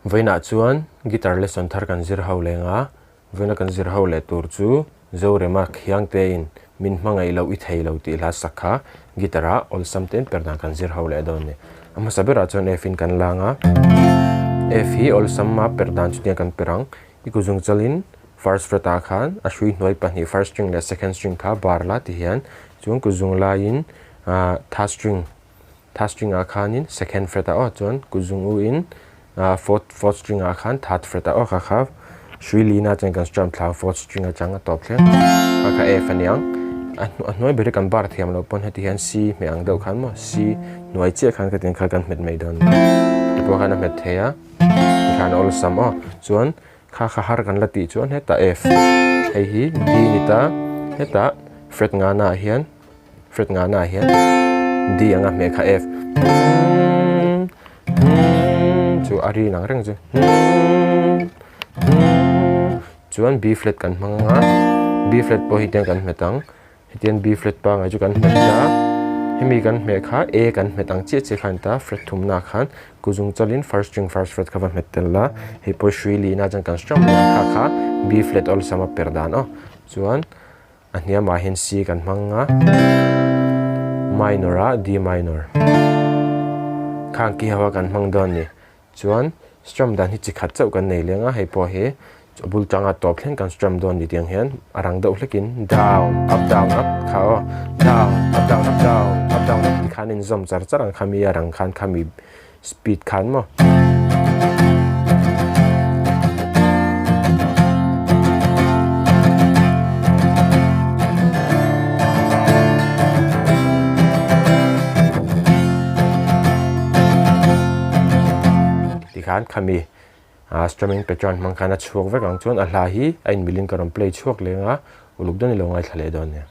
Vawiinah chuan guitar lesson thar kan zir ho leng a, vawiina kan zir ho leh tur chu Zorema Khiangtein min hmangaih loh i thei lo tih hla sak kha guitar ah awlsam ten per dan kan zir ho leh dawn a ni. A hmasa berah chuan F in kan lang a, F hi awlsam a per dan chu tiang kan per ang, i kuzung chalin first fret ah khan a hrui hnuai pahnih first string leh second string kha bar la ti hian chuan kuzung laiin ah third string Third string ah khanin second fret ah aw chuan kut zung u in fourth fourth string ah khan third fret ah aw kha kha hrui lina chuan kan strum thla fourth string atang a tawp thleng kha kha F aniang a a hnuai ber hi kan bar thiam loh pawn heti hian C hmeh ang deuh khan maw C hnuai chiah khan ka tiang kha kan hmet mai dawn ti pawh khan a hmet thei a tikhan a awlsam aw chuan kha kha har kan la tih chuan hetah F hei hi D ni ta hetah fret ngana ah hian. Fret nga na hian D anga hmeh kha F chu a ri nang reng chu chuan B flat kan hmang anga B flat pawh hi tiang kan hmet ang hetiang B flat pangai chu kan hmet a hemi kan hmeh kha A kan hmet ang chiah chiah khan ta fret thumna khan kuzung chalin first string first fret kha va hmet tel a hei pawh hrui lina chuan kan strum leh kha kha B flat awlsam a per dan aw chuan. A hniamah hian C kan hmang a, minor ah D minor. Khang ki ho a kan hmang dawn a ni. Chuan strum dan hi chi khat chauh kan nei leng a, hei pawh hi a bul tanga tawp thleng kan strum dawn a ni tiang hian a rang deuh hlekin down up down up kha aw down up down up down up down up tikhan inzawm char char ang khami a rang khan khami speed khan maw. Tikhan khami ah strumming pattern hmang khan a chhuak vek ang chuan a hla hi a inmilin ka rawn play chhuak leng a uluk dawn i lo ngaithla leh dawn nia.